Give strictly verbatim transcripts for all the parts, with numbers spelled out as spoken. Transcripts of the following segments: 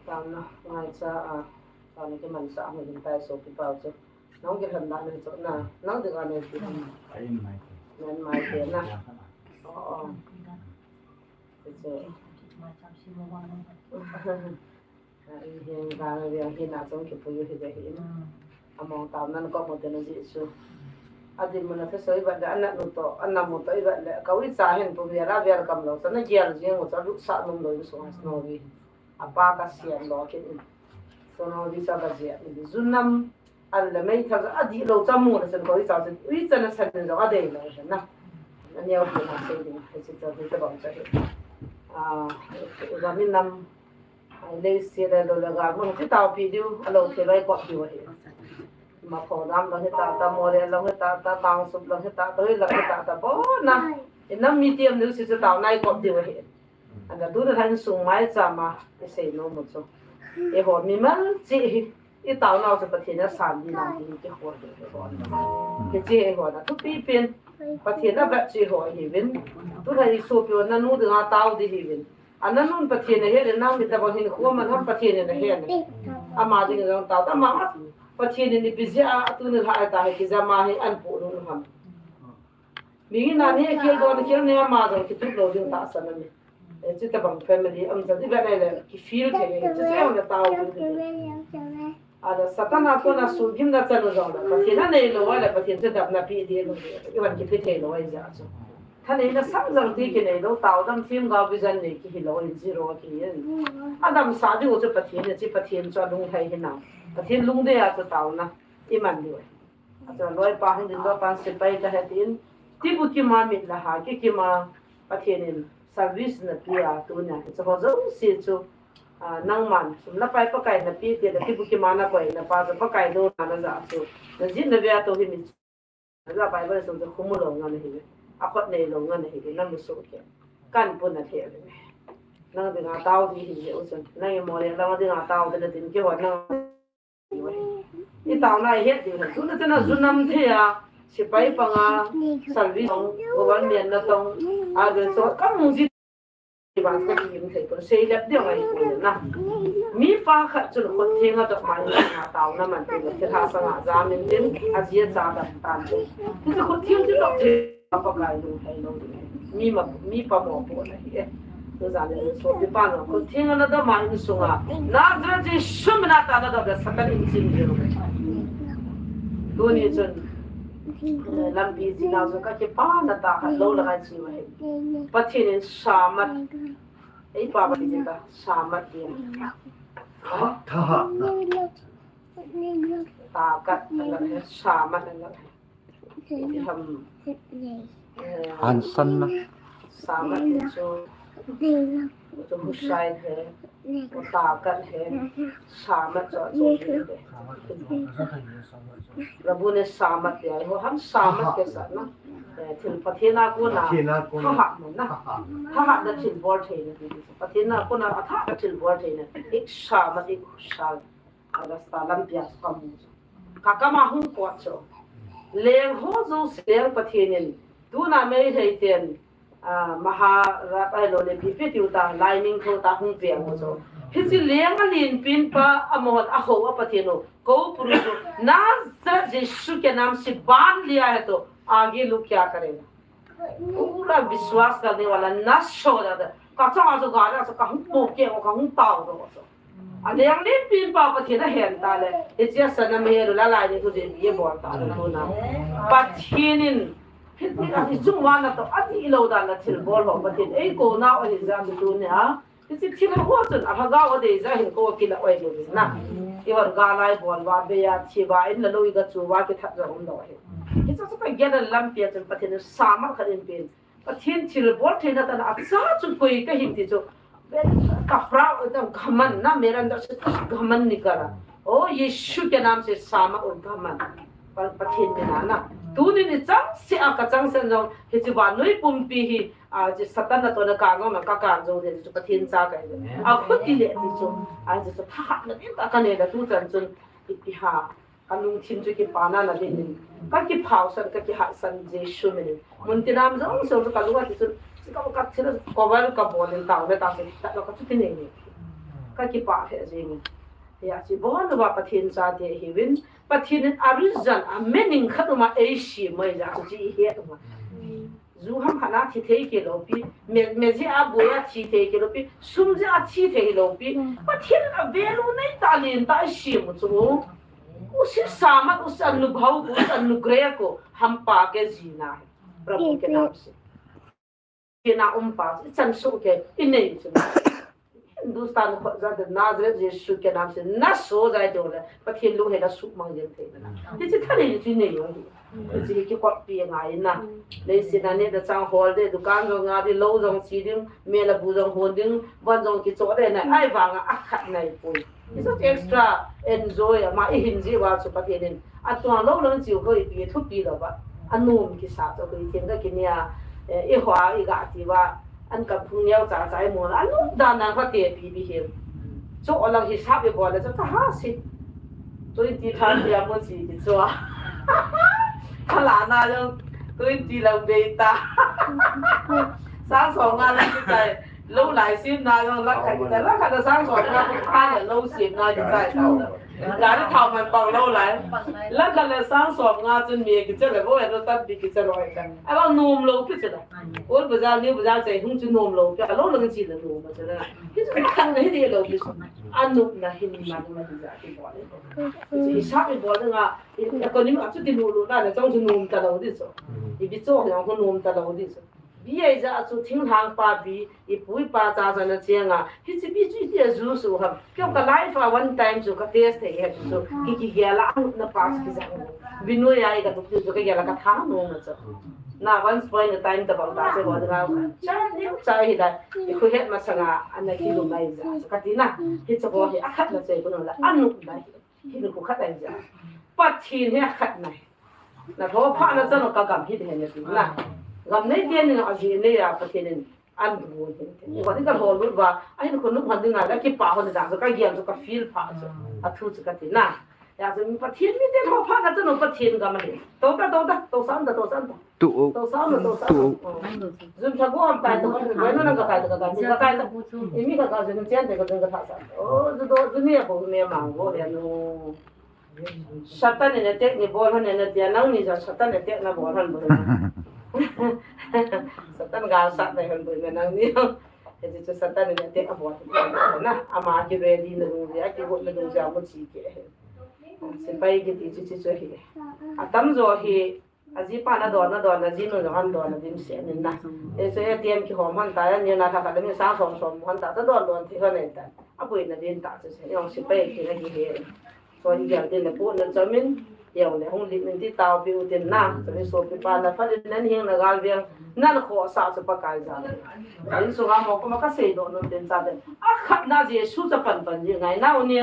Taona ngaicha a, taona kimancha a, hung ding tai sopi pau chu. Nang kilhon dan chu na, nang ding a nei ti. Ai mai. Nan mai te na. Oh, oh. Chu. Ai hin dan a, hin a chung kipui hi de hin. Among taona ko mo te na ji chu. Adin mo na thusei ba da ana nu to, ana mo to i ba le. Ka uicha hin pu bia la bia kam lo. Sa na gial jing mo cha lu sa num lo su snow bi. Apa ka sian lo kit in. Sono di sa ka zia ni. Zunam, an le mei tha a di lo cha mu na sen ko i cha sen. Ui cha na sen lo a dei lo na. Ani au ki na sei ding. Hai si cha di ta bang cha di. Ah, ga min nam. Ai le si le lo le ga mo ti tau pi diu. A lo thei lai ko diu hi. Ma pho dam lo hi ta ta, mo le lo hi ta ta, tang sup lo hi ta ta, hi lo hi ta ta bo na. I nam mi tiam diu si cha tau nai ko diu hi. Ana tu na thain sung mai cha ma, i sei nom u chu. I ho mi mal chi hi, i tao nau chu Pathen a san di na ti hi ki ho hi ho. Ki chi hi ho na thupi pen, Pathen a vet chi ho hi vin. Tu na i su pi na nu ding a tao di hi vin. Ana nun Pathen a he le nang mi ta bang hin khu man ham Pathen a he le. Ama ding jong tao ta ma. Pathen ni busy a tu ni ha ta he ki jama he an pu nun ham. Mi na ni khel don khel ni ama jong ki tu lo ding ta sa na mi. Eh, chuti bang family, um, chuti bang le, ki feel thei, chuti bang le tao. Ala Satan a kona sugimna chanu jong le, Pathen a nei lo, ala Pathen chu dapna pe ding lo, i van kipe thei lo, i ja chu. Thaneina sang jang ti kinei lo, tao dam themgao vision nei ki hi lo, in zero ki hi. Adam sa ding u chu Pathen, chi Pathen chu alung thei hi na. Pathen lungdei a chu taona, i man diu. Achu loipa hung ding loipa sepai ka he tin, tibu kima mit la ha, ki kima Pathen in service na pia tunia. Chu ho jouse chu, ah, nangman, sum la pai Pakai na pe te la tibu kima na koi na pa chu Pakai douna na ja chu. Na jin na via to hi mi. Na ja Bible sung chu khu mu lo nga na hi. A khut nei lo nga na hi, na mu su ke. Kan pu na the le. Nang ding a tao di hi u chun. Nang i mo le, nang ding a tao de na tin ki ho nang I taona i het diu. Tuna chana junam thei a, sepai panga, service tong, government na tong, a ve so, ka mu ji ba ka ki mu thei ko, sei lep diu ngai ko na. Mi pa khat chun khut theng a dok mai na taona man tin, thilha sanga jam in tin, a ji a cha dam tan tin. Chu khut theng chu dok thei. Pakai lung thei lo ding. Mi ma, mi pa mo po na hi e. Tu ja le so pi pa no ko thing na da ma in sunga. Nazareth Jesu mina ta na da Satan in chin ding. Tuni chun, eh, lampi ji na so ka ki pa na ta khat lo la ka chi wa he. Pathen in samat. Ei pa ba ti ta samat dia. Tha, tha ha na. Takat na la he, samat na la he. Ham. Eh, hansan na. Samat chu. Chu husai he. Takat he. Samat chu chu he. Rabu ne samat ya. Ho ham samat ke sa na. Eh, thil Pathen a kona. Pathen a kona. Thahat na. Thahat na thil bol thei na. Pathen a kona thahat na thil bol thei na. Ik samat ik husai. August lampi a chu ka mu chu. Ka kam a hung pot chu. Leng ho jouse leng Pathen in. Tuna Meitei ten, ah, Maharaj ahilou le, ipi ipi tiu ta, Laiming tho ta hung peng u chu. Hiche leng a lenpen pa, amahon a ho a Pathen u. Ko puru chu. Nazareth Jesu ke naam se bandh liya hai to, aage log kya karega. Pura vishwas karne wala na chhoda. Ka chang a chu gari a chu ka hung po ke, ka hung tao do chu. A leng lenpen pa Pathen a hen ta le. Hiche a sana me lu la lai ni thu jin ye bol ta le tuna. Pathen in. Hi, hi, hi chung wan na to, a ti lo dan na thil bol ho Pathen. Ei ko nau a hi jam tu ni ha. Hiche thil ho chun a lhagao a dei ja hin ko kila oi lo na. I hon ga lai bol va be ya thi va in la lo i ga chu va ki that ja um lo hi. Hiche chu ka gel lampi a chun Pathen in samat khat in pen. Pathen thil bol theina tana a cha chu koi ka hin ti chu. Ka proud, ka ghaman na, mera andar se ghaman nikal raha. O Yesu ke naam se samat aur ghaman. Pa-, Pathen mina na. Tuni ni chang se a ka chang sen jong, hiche vannoi pumpi hi, a, hiche Satan natohna kang jong na ka kang jong le, hiche Pathen cha ka hi. A khuti le ti chu. A, hiche chu thahatna ding ka, ka nei la tu chan chun, ipi ha. Ka lungthim chu kipana na ding in. Ka kiphaosan, ka kihatsan Jesu min in. Mun tinam jong jong chu ka lung a ti chun, chu ka, ka thil cover ka bol in tao le ta chu, ta lo ka chu ti nei nei. Ka kipah lheh jeng e. Hijeh chun, bon uva Pathen chate ihiuvin, Pathen in a reason, a meaning khat uma eisem u ahi jeh chun, hiche ihet u ahi. Ju ham khat a thi thei kei lou pi, me, me jeh a boi a thi thei kei lou pi, sum jeh a thi thei lou pi, Pathen in a value nei tah, len tah eisem u chu. Usi samat, usi anubhav ko, usi anugrah ko, hampa kei jina ahi. Prabhu ke naam se. Kei na um pa, ichan soh kei, inei chu. Hindustan khut ja de Nazareth Jesu ke naam se, na so jai de le, Pathen lunghel a suhmang jeng thei na. Hiche thalheng chu inei u ahi. Hiche hi kikoppi angai na. Leiset a neh le chah hol ding, dukan jong nga ding, lou jong che ding, mel a bu jong hon ding, von jong kichoh ding na, ahivang a akhat nai poi. Hichu extra enjoy ama ihin jeh uva chu Pathen in. Atuang lou lang chiu ko ipi thupi lou va. Anom kisa chu ko i thim ka kinia, eh, i hoa i ga ti va. An ka phung neo cha cha i mo la. Anom dan na va te pi bi hem. Chu olang hisap i bol le chu ka ha si. Twenty thirty a mo chi ki chu a. Ka la na jong twenty lang be ta. Sang som nga lang kichai. Lou lai sem na jong lakh khat kichai, lakh khat a sang som nga, kha le lou sem na kichai ta. Gari thao man pang lou lai. Lakh khat le sang som nga chun mi kichai le, vo e, lou tampi kichai lou ai ta. Ahivang nom lou pi chu la. Old bazar, new bazar chai hung chu nom lou pi, alou lang chi le nom chu la. Hichu khat na hi ding lou pi chu. Anop na hin man ma hi ja ki bol. Chu hisap i bol nga, economy a chu ti lu lu na le chong chu nom ta lou ding chu. I bi chu jong chu nom ta lou ding chu. Bi ahi jeh a chu thinglhang pa bi, i pu i pa cha cha na cheng a. Hiche bi chu iti a ju su ham. Kei ka life a one time chu ka test thei ahi chu. Ki kigel a, anop na pa chu kija. Bi noiya i ka tup chu ka gel a ka tha nom na chu. Na once upon a time tabang ta chu ho ding a. Cha ni cha hi da. I khu het masang a, ana kilum ahi jeh a chu ka ti na. Hiche ho hi akhat na chu i khu nom la. Anop na hi. Hinkho khat ahi jeh. Pathen hi akhat na hi. Na tho pha na chan u ka gam hi de na ti na. Gam nei te ni na aji nei a Pathen in an bu hi. Ko ni ka ho lut va, ahin ko nu han ding a la kipa ho na da ka gel chu ka feel pha chu. A thu chu ka ti na. Ya chu Pathen mi te tho pha na chan u Pathen gam ahi. To ta, to ta, to san ta, to san ta. Tu o. To sa lo, to sa lo. Tu o. Jun tha go am tai to, ko no na ka kai to ka kai, ka kai to. Imi ka ka jun chen te ka jun ka tha sa. O, ju do, ju ni ko me mang go ya no. Satan ne te ni bol han ne te nang ni ja Satan ne te na bol han bol. Satan ga sa ne han bol nang ni. Eti chu Satan ne te a bol. Na, ama ki ready na dung ya, ki go na dung ya mo chi ke. Sepai kiti chu chu chu hi. Atam jo hi, ajipa na don, na don, ajinu jong an don, adimset in na. Hichu A T M kihom hon ta, ani na kha kha le mi sang som som hon ta, ta don don thei hon ta. Aboina din ta chu se, jong sepai kiti na kihe. Chon gel din na pu na chamin, jong le hung lim in ti tao piu tin na. Chu ni sopi pa na phalin nan hing na gal veng, nan khohsah chu Pakai jal. Insunga mo koma ka seidoh nom tin cha tin. Akhat na Jesu cha pan pan ji ngai nau ni.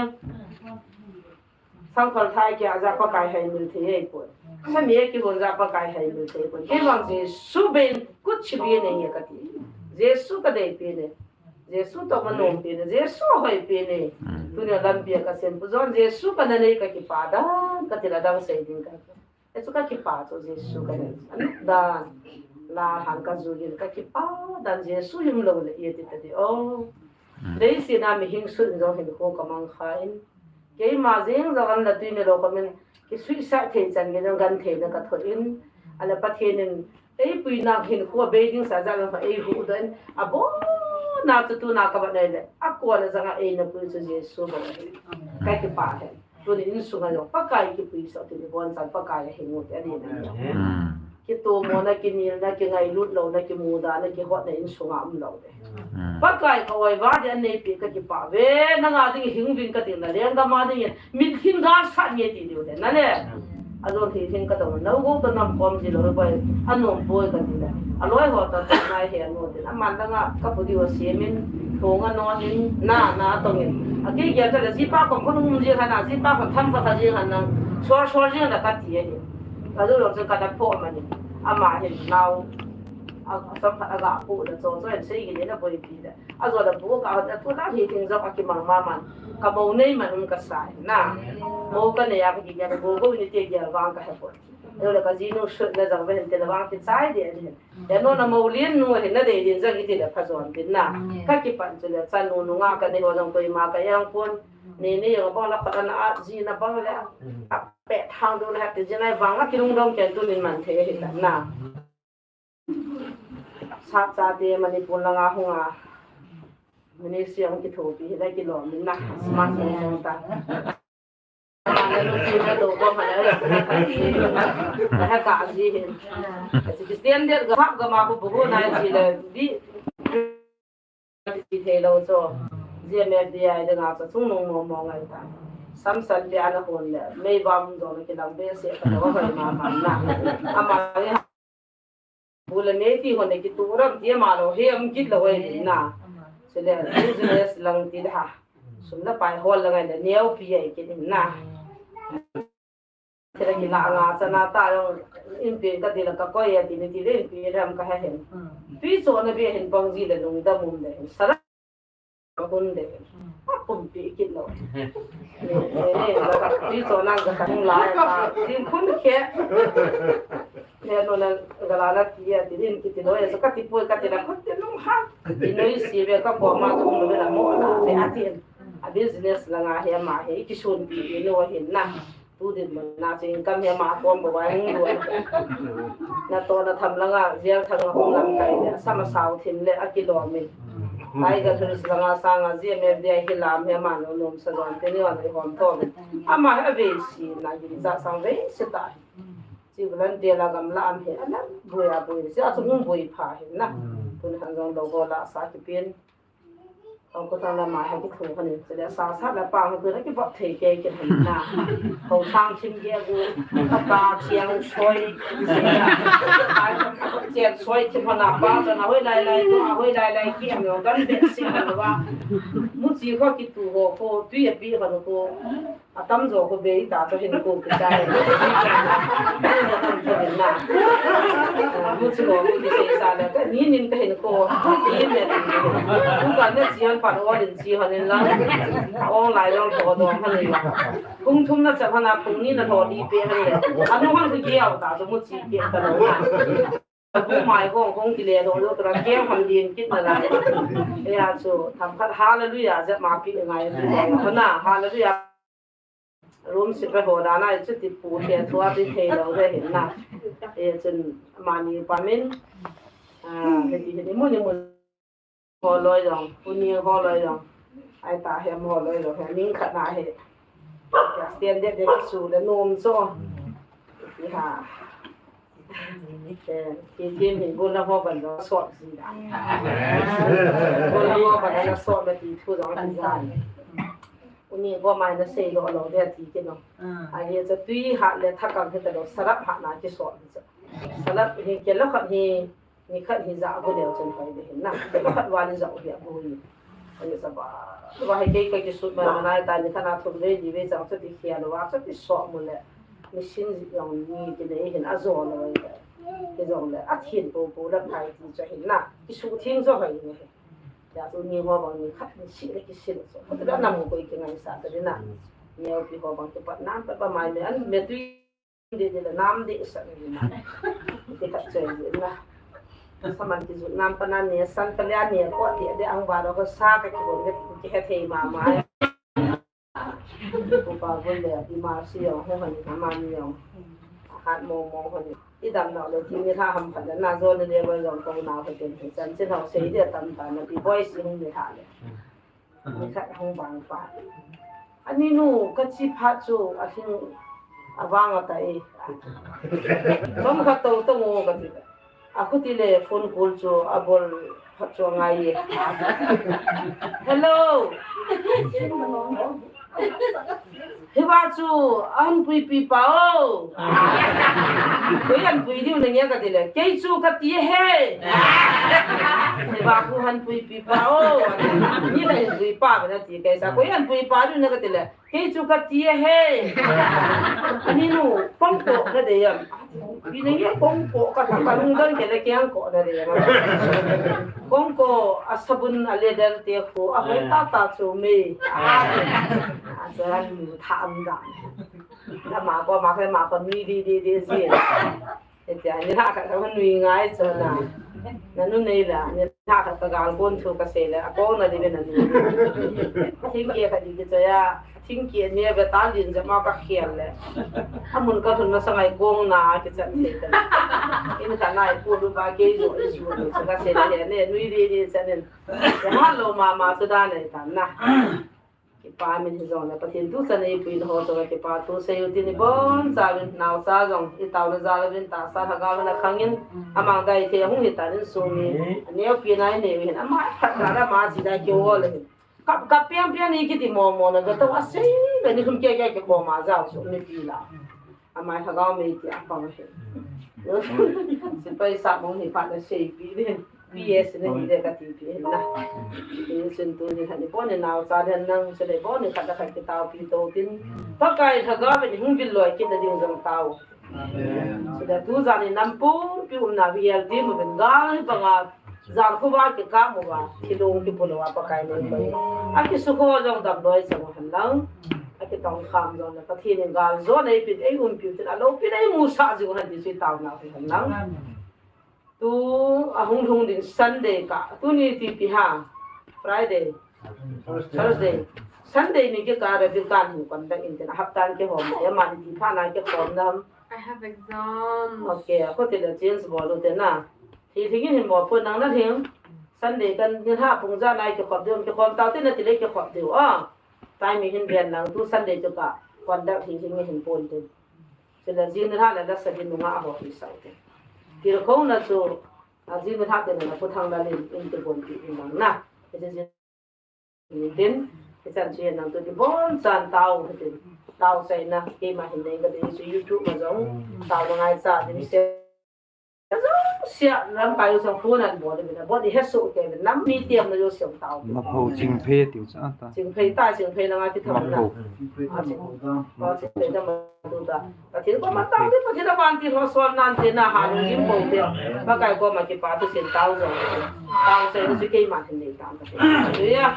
Sangkhol thai kia ja Pakai haimil thei hipoi. Sami kihon ja Pakai haimil thei hipoi. Kei vang Jesu ben kuch bhi nahi hai kati. Jesu kadei pen e. Jesu toh manom pen e. Jesu hoi pen e. Hmm. Tunia lampi a kasem pu jon Jesu kana nei kakipah dan kati la dang sei ding ka. Hichu kakipah chu Jesu kanei. Anop dan. La han kajui in kakipah dan Jesu him lou le iti tadi o. Hmm. Leiset a mihem sung jong hinkho kamang khan. Keima jeng jong an la tui ne lou kamin, ki suicide thei chan nge jong gentheina ka thot in, ala Pathen in, ei puina hinkho bei ding sa jal in, ei huhdoh in, abonna chu tuna ka vat nai le, akona jong a eina pui chu Jesu bou ahi. Ka kipah e. Tuni insunga jong, Pakai kipui sah tin, ibon chan Pakai a hing u te, ani na. Hmm. Kitomona, kinelna, kingailut louna, kimudana, kihotna insunga um lou le. Hmm. Pakai ka oiva di anei pi kakipah ve, nanga ding hing ving kati na lenggam a ding in, mitlhi gasat nge ti diu le, na le. Ajon thi thing kadong, nau go ka nam kom ji lou boi, anom boi kati le. Aloi ho ta ta nai he anu tin, aman danga kapu diu asemin, thong anon in, na, na tong in. Akei gel ta le, jipa kom ko nung ji hana, jipa kom tham ka ka ji hana, sor sor ji hana kati e. Ka du lo chu ka da pho ma ni. Ama hin nau. A, a sam khat a ga pu da cho cho en sei gi le na boi pi da. A jo da bu ka hon da tu la hi ting jong a ki mang ma man. Ka mo nei man um ka sai na. Mo ka nei a ka ki ga da go go ni te ga wang ka ha poi. Yo le ka jinu sut na jang ve hin te le vang kichai de hin. Ya no na mo lien nu hin na de din jang iti le pha jon din na. Ka kipan chu le chanu nunga ka nei ho jong koima ka yang pon. Ni ni yo bang la pha na a ji na bang le. A pe thang du na ha te ji na vang la kilungdong ken tunin man thei hi ta na. Sap chate Manipur langa hunga. Mani siang kithopi hi la kilom na. Smart ni ta. Christian dia gahap gama ko buhu na ji le di ti thei lo cho. G M F D I de nga cho chung nung mo mo ngai ta. Samsat dia na hon le mei bam jo na kilang be se ka lo hoi ma ma na. Ama Bu le mei ti hon le kitu ram ti ama lo he am kit lo hoi na. Chule business lang ti da. Sum na pai hol lang ai le neo pi ai kit na. Tira kila nga chana ta jong in pi ka ti la ka koi a ti ni ti le in pi ram ka ha hen. Tui cho na be hen pang ji le lung da mum le. Sara Ka hun de. A pumpi kit lo. Ni, ni, ni, la ka ti cho nang ka kan la ka. Tin khun khe. Ne no na ga la na ti ya ti din ki ti lo ya ka ti poi ka ti la khun te nung ha. Ti noi si ve ka ko ma thum lo ve la mo la ve a tin. A business la nga he ma he ki sun pi ni no hin na. Tu din mo na chu income he ma kom bo wai hung lo. Na to na tham langa, jail thang a hung lam kai le, sama sau thim le, a kilom in. Tiger Hills langa sanga, G M F D I hi lam he ma lo nom sa don, te ni wan i hom to. Ama he a ve si na, gin sa sang ve si ta. Si volunteer la gam la am he, a na, bui a bui, si a chu hung bui pha he na. Tun han jong lo go la sa ki pin. Hau ko tang la ma ha ki thu kha ni, chule sa sa la pa ko na ki vop thei ke ke han na. Hau sang thim ke gu, ka pa chiang soi, chiang soi thim hana pa, cha na hoi lai lai ko, hoi lai lai ki am yo gan be si hana ba. Mu chi ko ki tu ho ko, tu ya bi hana ko. Atam jo ko bei ta to hin ko ki chai. Ko ko tam to hin na. Mu chu ko ki sei sa le ka ni nin ka hin ko. Ki me. Ku ka ne chi han pan o din chi han in la. Ong lai long to do han in la. Kung thum na cha han a kung ni na tho di pe han le. Anu han ki giau ta to mu chi pe ta lo na. Ku mai kong kong kile lo lo tura keng ham din kit na lai. Ya chu tham khat hallelujah ja ma pi ngai. Hana hallelujah. Room si pe ho da na chu ti pu te thua ti thei lo de hin na. E chun mani pa min. A, he ti he ni mu ni mu. Ho loi jong, pu ni ho loi jong. Ai ta hem ho loi jong, he ning khat na he. Christian de de su de nom so. Ti ha. Eh, ti ti min gun la ho ban jong sot si da. Gun la ho ban jong sot le ti thu jong ti ja. Uni ko mai na sei lo lo de ti ki no. Ai ye cha tui ha le tha kang he ta lo sarap ha na ki sot. Salap hi ke lo khat hi, ni khat hi ja bu leo chun pai de hin na. Ke lo khat wa ni ja u hi a bu hi. Ani sa ba, wa hi ke ka ki sut ma na ta ni khat na thum ve di ve chang chu ti khia lo wa chu ti so mu le. Ni sin ji jong ni ki le hin a jo lo. Ke jong le a thin po po la pai ti chu hin na. Ki su thing jo hai ni. Ya tu ni ho bang ni khat ni si le ki si le so. Ko ta na mu ko ki ngai sa ta ni na. Ni o ki ho bang ki pat na pa pa mai me an me tu Di di la nam di sa ni na. Di ka choi di na. Sa man ki ju nam pa na ni san pa le ni ko di di ang ba lo ko sa ka ki bon ki he thei ma ma. Ko pa bon le di ma si yo he han na ma ni yo. Hat mo mo ko ni. I dam na le ti ni tha ham pa na jo ni le ba jong ko na ko ten chan chin ho sei di tam ta na di boy si hung ni tha le. Ni khat hung bang pa. Ani nu, ka chi phat chu a hing a vang a ta e. Bang khat to to ngo ka ti. A khuti le phone call chu a bol phat chu a ngai e. Hello. Hiva chu an puipi pa o. Koi an pui diu na nge ka ti le. Kei chu ka ti he. Hiva khu han puipi pa o. Ni la hin pui pa ba na ti kei sa. Koi an pui pa diu na ka ti le. Kei chu ka ti he. Ani nu, pong ko na de yam. Pi na nge pong ko ka ta ka lung don ke le ke an ko na de yam. Pong ko a sabun a leather te khu a hoi ta ta chu me. A chu an tha am da. Ama koma khe ama ko nui didi di ji. Hitia, nilhah khat ka nui ngai chu na. Nanu nei la, nilhah khat ka gal kon thu kasei le, akong na di ve nanu. Thingkeh khat di kichoi a, thingkeh ni ve tan din jama kakhel le. Amun kalhun masang a ikong na kichat thei ta. In khat na ipu lu ba kei jo, ijo, kasei le, ne, nui didi chanin. Hello, mama, chu dan nei tan na. Kipa min hijongle, Pathen tuchan eipui na ho chunga kipa thu seiyu tin ibonchauvin naocha jong itaona jal uvin tahsa lhagao vin akhangin, amang dai thei ahung hitan insung mi, aneopen a inei u hin ama phatna ama jida kiol ahin. Kap, kap piang piang ni kiti momo na gatou asei, gani lhum kia kia kikhom a jao so mipi la. Ama lhagao mei ti apang ahi. Sepai sap mong hi phat na seipi din. P S na hi de kati pi hin na. Tin sin tuni khat ni bon ni naocha den nang, chule bon ni khat na khat kitaopi to tin. Pakai lhagao vin hung vil loi kit na ding jong tao. Chule tujan ni nampumpi umna V L T mu vin gal hi banga jan khuva kikap uva, thilong kipu lou a Pakai nei koi. Akisukho jong damloi chang u hen lang. Akitongkham jong le Pathen in galjona eipin eiumpiu tin, aloupin eimusah jiu hen ti chu itaona u hen lang. Tu ahung lhung ding Sunday ka, tuni ti pi ha, Friday, Thursday, Sunday ni kikah a Rebecca hin contact in tin, hapta in kihom, amani ti phat na kikhom nam. I have exams. Okay, akho ti le change bol u te na. Thi thing in hin bol pon nang na thing. Sunday kan nilhah pung ja na kikhom diu, kikhom tau te na ti le kikhom diu a. Time hin ben nang tu Sunday chu ka contact hi hin hin pon te. Chule jing nilhah le la sa din nunga ho hi sau te. Kilkhou na chu, a jing nilhah te na pu thang la lin in te bon ti in nang na. Hiche jing tin, hichan chu nang tu di bonchan tao hitin. Tao chaina, keima hin nei ka dei chu YouTube ma jong. Tao na ngaicha din se. Sia lamkai u sang phone an bol le na, bol di hesoh kei le, nam mi tiam na jo siam tao. Mapho Chingphei tiu cha ta. Chingphei ta, Chingphei na nga ti tham na. Mapho. A Chingphei ta ma tu ta. Pathen koma tao di, Pathen a van ti ho sol nan te na ha lu lim bo te. Pakai koma kipa thu sin tao jong. Tao se lu si keima hin nei tao. Hallelujah.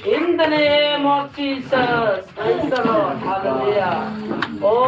In the name of Jesus. Praise the Lord. Hallelujah. Oh,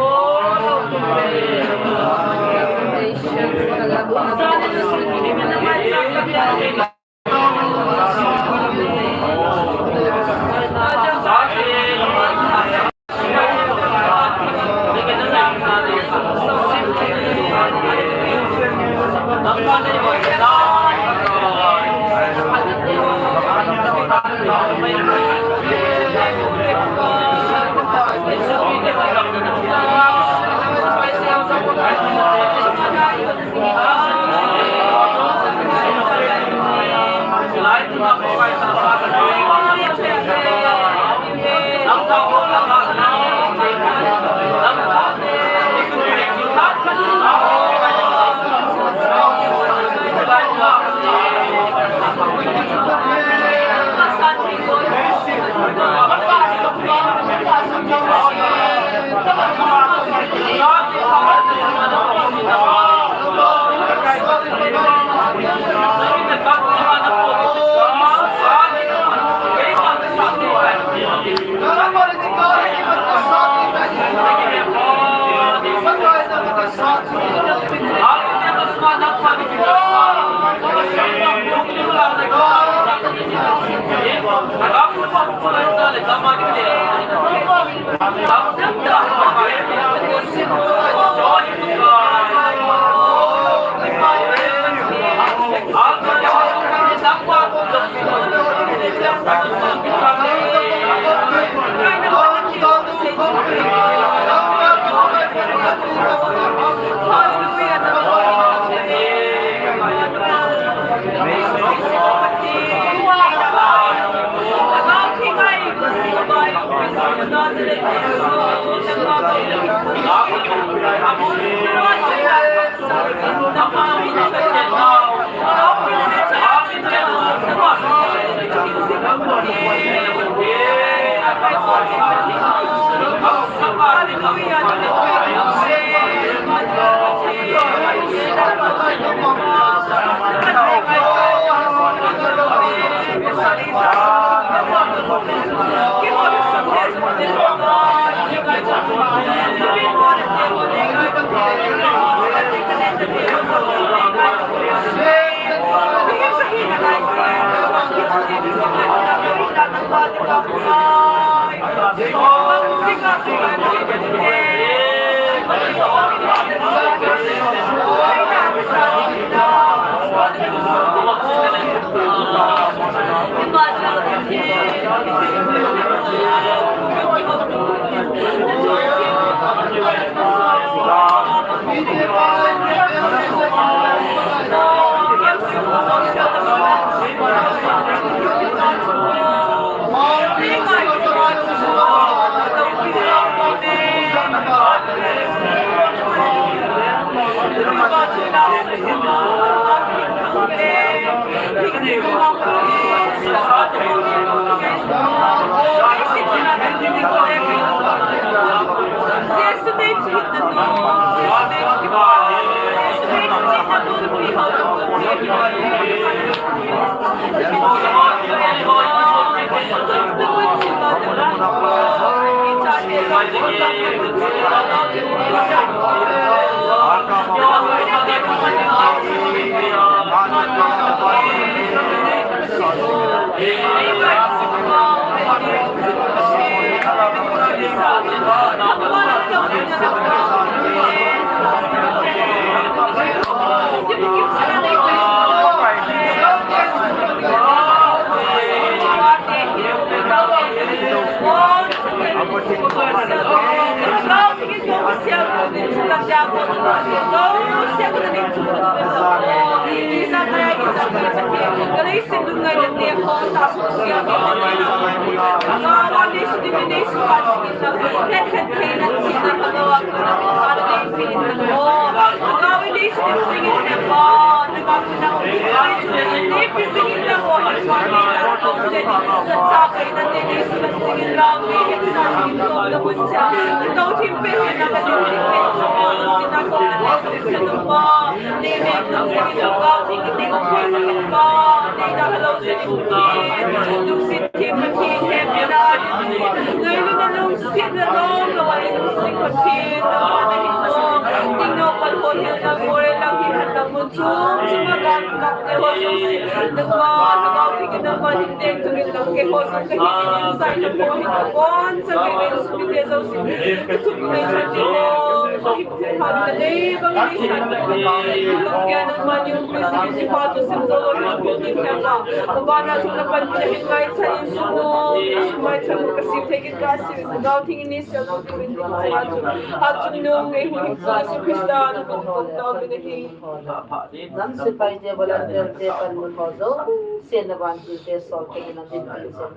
Nam sepai te, volunteer te, panmun ho jouse, na vantil te, sol te, na din te.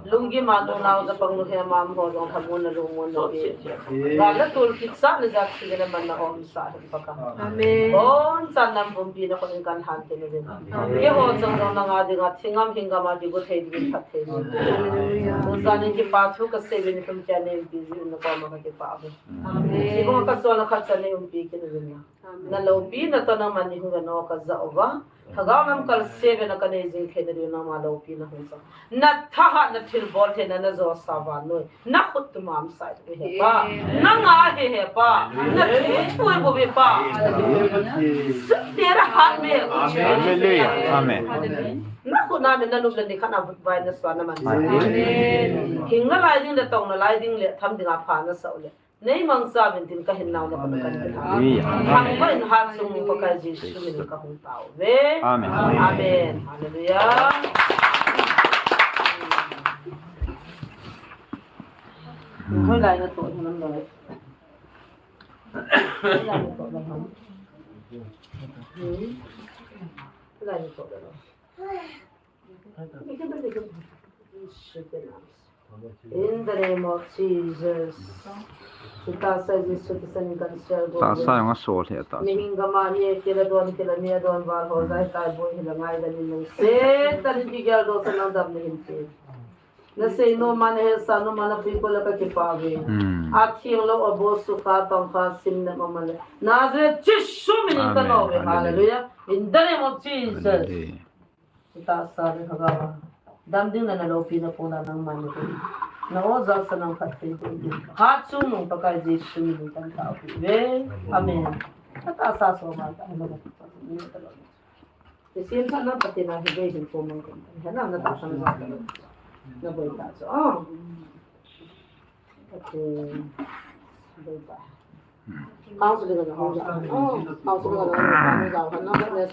Lunggim a nunao, chapang nu, hemam ho jong thamun na lungmon na pi. Gal le tol kitsah na jat thina man na umsah hen Pakai. Amen. Bonchan nam pumpi na khut in kan lhan thei na din. Amen. Keiho jong nang a dinga thingam hinggam a ding u thei dingin phatthei na. Hallelujah. Bonchan in kipa thu kasei uvin, thum kei a nei umpi jeh in na koma kakipah uve. Amen. Hiche banga kasol a khatcha nei umpi kit uvin lang. Amen. Na loupina toh nangman nei hung vet u kajah uva. Lhagao lamkal seh uvin na kanei jing theina diu nangma loupina hung jong. Na thahat na thilbol theina na josa vannoi. Na khut tum a umsah in he Pa. Amen. Nanga ahi he Pa. Na thilbol bou he Pa. Amen. Sut te ra hat me. Hallelujah. Amen. Na khut na me na lum le ni khat na vut vai na sua na man. Amen. Hing nalai ding le tong nalai ding le tham ding a pha nasah u le. Nei mangcha uvin tin kahin nau le kon kan tin. Amen. Thangvah in Hatchungnung Pakai Jesu min in kahung tao uve. Amen. Amen. Hallelujah. Hoilai na toh nam loi. Hoilai na toh nam. Hmm. Hoilai na toh nam. In the name of Jesus. Chuta sa Jesu Christa min kan share go. Ta sa jong asol hi ta. Mihem gam a hi kila don kila ni adon val ho jai tai boi hi la ngai dan in nung se ta ni bi gel do sa nang dam ni hin te. Na sei nom a na hetsah nom a na pui ko le kakipah uve. Hmm. Atheng lou abol sukha tongkha sim nem aum le. Nazareth Jesu min in ka nom uve. Amen. Hallelujah. In the name of Jesus. Hallelujah. Tahsa le lhagao a dam ding le na loupina pon a nangman na kou. Na o jal sa nang phatthei boh ding. Hatchungnung Pakai Jesu min in kan tao uve. Amen. Na tahsa so ma ta na. Ni sin sa na pati na hi be hin ko mang ko. He na na tahsa na. Na boi ta chu. Oh. Okay. Boi ta. Council ka na hung ja. Oh, council ka na hung ja. Hung ja, hung ja, hung ja.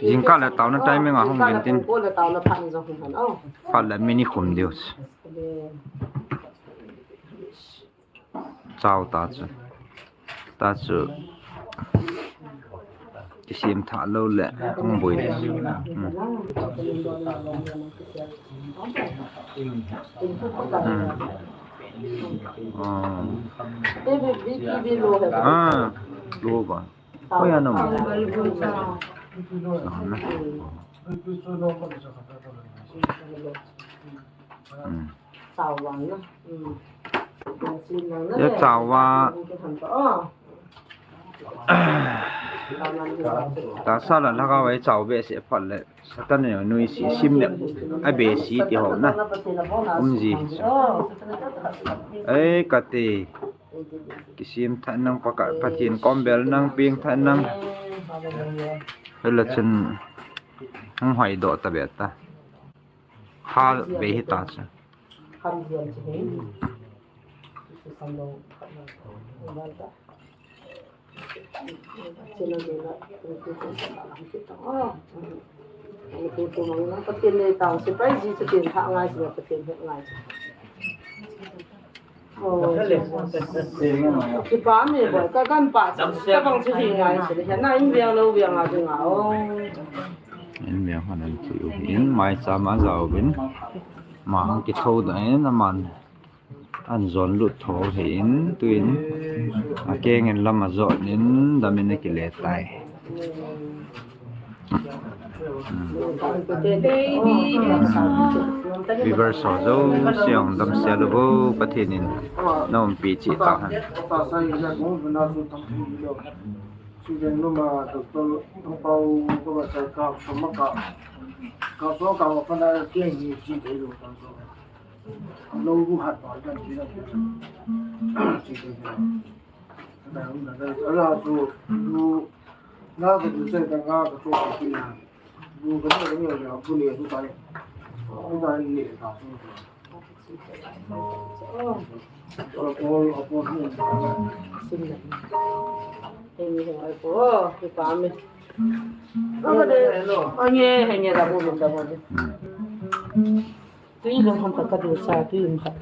Jingkah le taona timing a hung jingkah le tin. Ko le taona phat ni jong hung han. Oh. Phat le mini khum diu. Okay. Chao ta chu. Ta chu. Kisem thah lou le hung boi. Hmm. Hmm. Oh. Ah, lo ba. Ko ya no. Ah, na. Hmm. Ya chao va. Tahsa la lhagao a i chao behseh phat le Satan in anui si sim le a behseh ti ho na. Um ji. Ei, kati. Kisem thah nang, Pakai Pathen kom bel nang, peng thah nang. Hela chun hung hoi doh ta be ta. Kha be hi ta chu. Pathen nei tao, sipai ji chu tin tha ngai chu, Pathen het ngai chu. Oh, kipa mi boi, ka kan pa chu, ka bang chu hi ngai chu, hi na in biang lo biang a ding a, oh. In biang han an chu, in mai cha ma jao bin, ma hang ki tho da in a man. An jon lut tho hi in, tu in, a keng in lam a jot in, dam in a ki le tai. Hmm. Viewers ho jouse hung damsel uvo, Pathen in na umpi cheh tau hen. Tui lung ham ka ka du sa, tui lung ham.